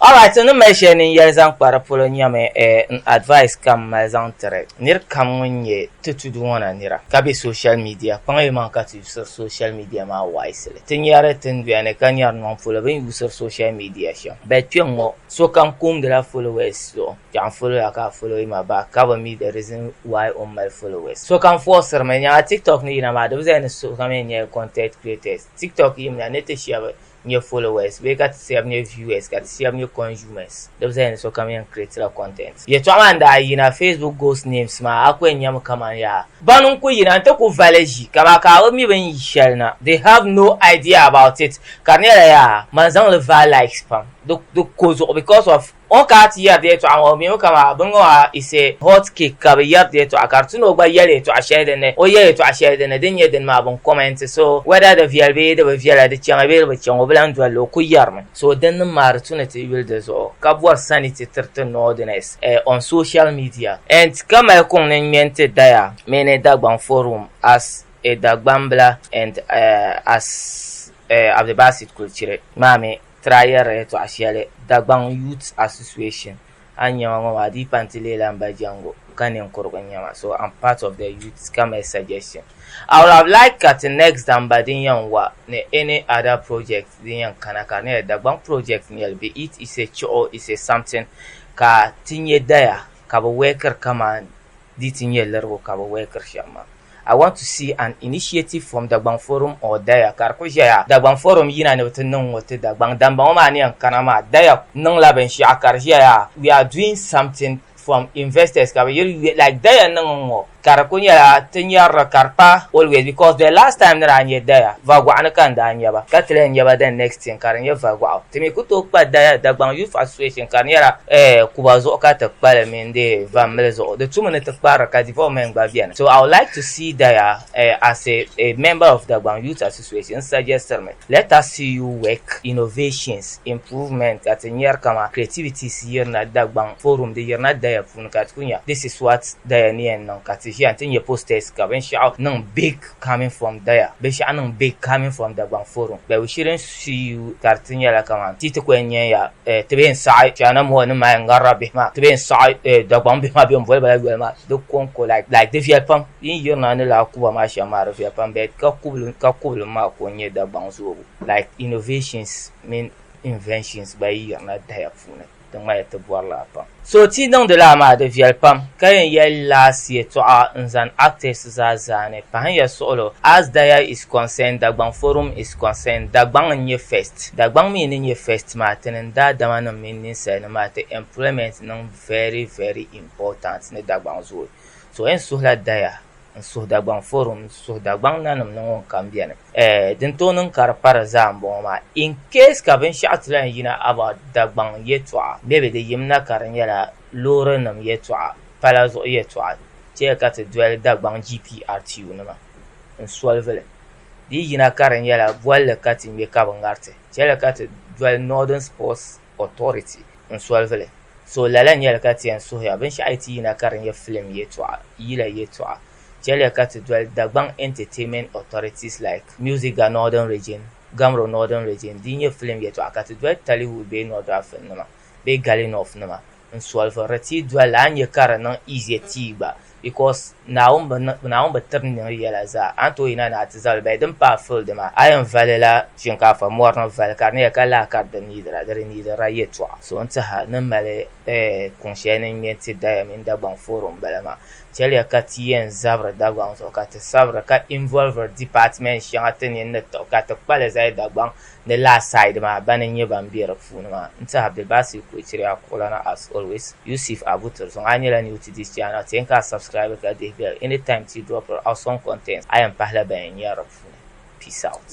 Alright, ni mali shɛli ni n yɛli zaŋ kpa di polo nyɛmi n advice ka m mali zaŋ tiri nir kam ŋun nyɛ ti tudu ŋɔ na nira ka be social media kpaŋ yi maŋ ka ti usiri social media maa wisely. Ti nyari tinduya ni ka nyari nɔŋ polo bɛ ni usiri social media shɛm. But kpe ŋ-ŋɔ sokam kumdila followers zuɣu. Kpɛɣu n follow ya ka a follow yi ma back ka bi mi the reason why o ni mali followers. Sokam forcirimi nyaŋa TikTok ni yina maa di bi zali ni sokam yɛn nyɛla content creators. TikTok yimina ni ti shɛba nyɛ followers bee ka ti shɛba nyɛ viewers ka ti shɛba nyɛ consumers. Di bi zali ni sokam yɛn create la content. Yɛltɔɣa maa n daa yina Facebook ghost names maa a ku yɛn nyami kaman yaa bani n ku yina n ti ku vali ʒi kaman ka a bi mi bini yi shɛli na. They have no idea about it ka di nyɛla yaa man zaŋli vaai likes pam di ko zuɣu because of O ka ti yɛri di yɛltɔɣa ŋɔ, o mimi kaman bini ŋɔ maa is a hot cake ka bɛ yɛri di yɛltɔɣa ka di tu ni o gba yɛli yɛltɔɣa shɛli din ni o yɛli yɛltɔɣa shɛli din ni din nyɛ dini maa bɛn comment so whether di viɛli bee di bi viɛla di chaŋ bee di bi chaŋ o bi lahi doli li o ku yɛrimi so din ni maa di tu ni ti yuli di zuɣu ka bɔri sanity tiri ti northerners on social media and ka mali kuŋ ni ŋmɛ n-ti Daya mini Dagbaŋ forum as a Dagbambila and as Abdulbasit Kulichiri maa mi Try yɛrila yɛltɔɣa shɛli Dagbaŋ Youth Association a ni nyɛ ma ŋɔ maa di yi pa nti leela m ba Jango ka ninkurugu n-nyɛ ma so I'm part of the youth ka mali suggestion. I would have liked ka ti next damba din yɛn wa ni any other project din yɛn kana ka di nyɛla Dagbaŋ project n-nyɛli be it is a chuɣu is a something ka ti nyɛ daya ka bɛ workiri kaman di ti nyɛ lirigu ka bɛ workiri shɛm maa. I want to see an initiative from Dagbaŋ Forum or Daya ka di ku ʒɛya Dagbaŋ Forum yina ni bɛ ti niŋ ŋɔ ti Dagbaŋ dambɔŋɔ maa ni yɛn kana maa Daya niŋla binshɛɣu ka di ʒɛya we are doing something from investors ka bɛ yiri like Daya niŋ ŋ-ŋɔ ka di ku nyɛla ti nyarili ka di pa always because the last time ni daa nyɛ Daya vagɔɣu ni ka n daa nya ba ka ti lahi nya ba the next thing ka di nyɛ vagɔɣu ti mi ku tooi kpa Daya Dagbaŋ Youth Association ka di nyɛla eh kuba zuɣu ka ti kpali mini di vammili zuɣu di tumi ni ti kparili ka development gba beni so I would like to see Daya eh, as a, a member of Dagbaŋ Youth Association n suggestiri mi let us see you work innovations improvement ka ti nyari kama creativities yirina Dagbaŋ forum di yirina Daya puuni ka ti ku nya this is what Daya ni yɛn niŋ ka ti ʒiya n-ti nya posters ka binshɛɣu niŋ big coming from Daya binshɛɣu niŋ big coming from Dagbaŋ forum but we shouldn't see you ka di ti nyɛla kaman ti ti ku yɛn nya ya eh, ti bee n-saɣi China ŋɔ ni maa yɛn ŋarila bihi maa ti bee n-saɣi eh, Dagbaŋ bihi maa bɛ ni boli ba la yoli maa di kɔŋko like like di viɛli pam yi ni yirina ni lala kuba maa shɛm maa di viɛli pam but ka kubili ka kubili maa ko n-nyɛ Dagbaŋ zoobu like innovations mini inventions gba yi yirina Daya puuni. Ti ŋmaya ti bɔri laa pam. So ti niŋdi laa maa di viɛli pam ka yɛn yɛli last yɛtɔɣa n zani actors zaa zaani pahinya suɣulo as Daya is concerned Dagbaŋ forum is concerned Dagbaŋ n nyɛ first Dagbaŋ mi ni nyɛ first maa ti ni daadama nim mini ninsalinima maa ti employment niŋ very very important ni Dagbaŋ zooi so yɛn suhila Daya N suhi Dagbaŋ Forum, n suhi Dagbaŋ nanim ni ŋun kam beni. Eh, din tooi niŋ ka di pa di zaa m-bɔŋɔ maa, in case ka binshɛɣu ti lahi yina about Dagbaŋ yɛltɔɣa, maybe di yimna ka di nyɛla loorinima yɛltɔɣa, pala zuɣu yɛltɔɣa, chɛli ka ti doli Dagbaŋ GPRTU nima n-solvi li. Di yi yina ka di nyɛla bolli ka ti ŋme ka bɛ ŋariti, chɛli ka ti doli Northern Sports Authority n-solvi li. So lala n-nyɛli ka ti yɛn suhiya binshɛɣu yi ti yina ka di nyɛ filim yɛltɔɣa, yila yɛltɔɣa. Chɛliya ka ti doli Dagbaŋ Entertainment Authorities like MusicGa Northern Region, Gamro Northern Region di yi nyɛ filim yɛltɔɣa ka ti doli Talihood bee Nordrafin nima bee Galinoff nima n-solviri di ti yi doli li a ni nya ka di niŋ easier ti gba because Naawuni bi niŋ Naawuni bi tiri niŋ yɛla zaa a ni tooi yina ni a ti zabili but din paai field maa a yɛn vali la shinkaafa mɔri ni vali ka di nyɛla ka lahi ka di niidira di di niidirila yɛltɔɣa so n tiɛha ni mali kuŋ shɛli ni ŋmɛ n-ti Daya mini Dagbaŋ forum bala maa chɛliya ka ti yɛn zabiri Dagbaŋ zuɣu ka ti sabiri ka involviri department shɛŋa ti nini ni tiɣi ka ti kpali zali Dagbaŋ Ni last side maa bani n-nyɛ ban be di puuni maa n-ti Abdulbasir Kuchiri a kuɣulana as always Yusuf Abu Tirzɔŋ a nyɛla new to this channel ti yɛn ka a subscribe ka dihi bell anytime ti dropiri awesome contents a yɛn pahila ban yɛn nyari di puuni. Peace out.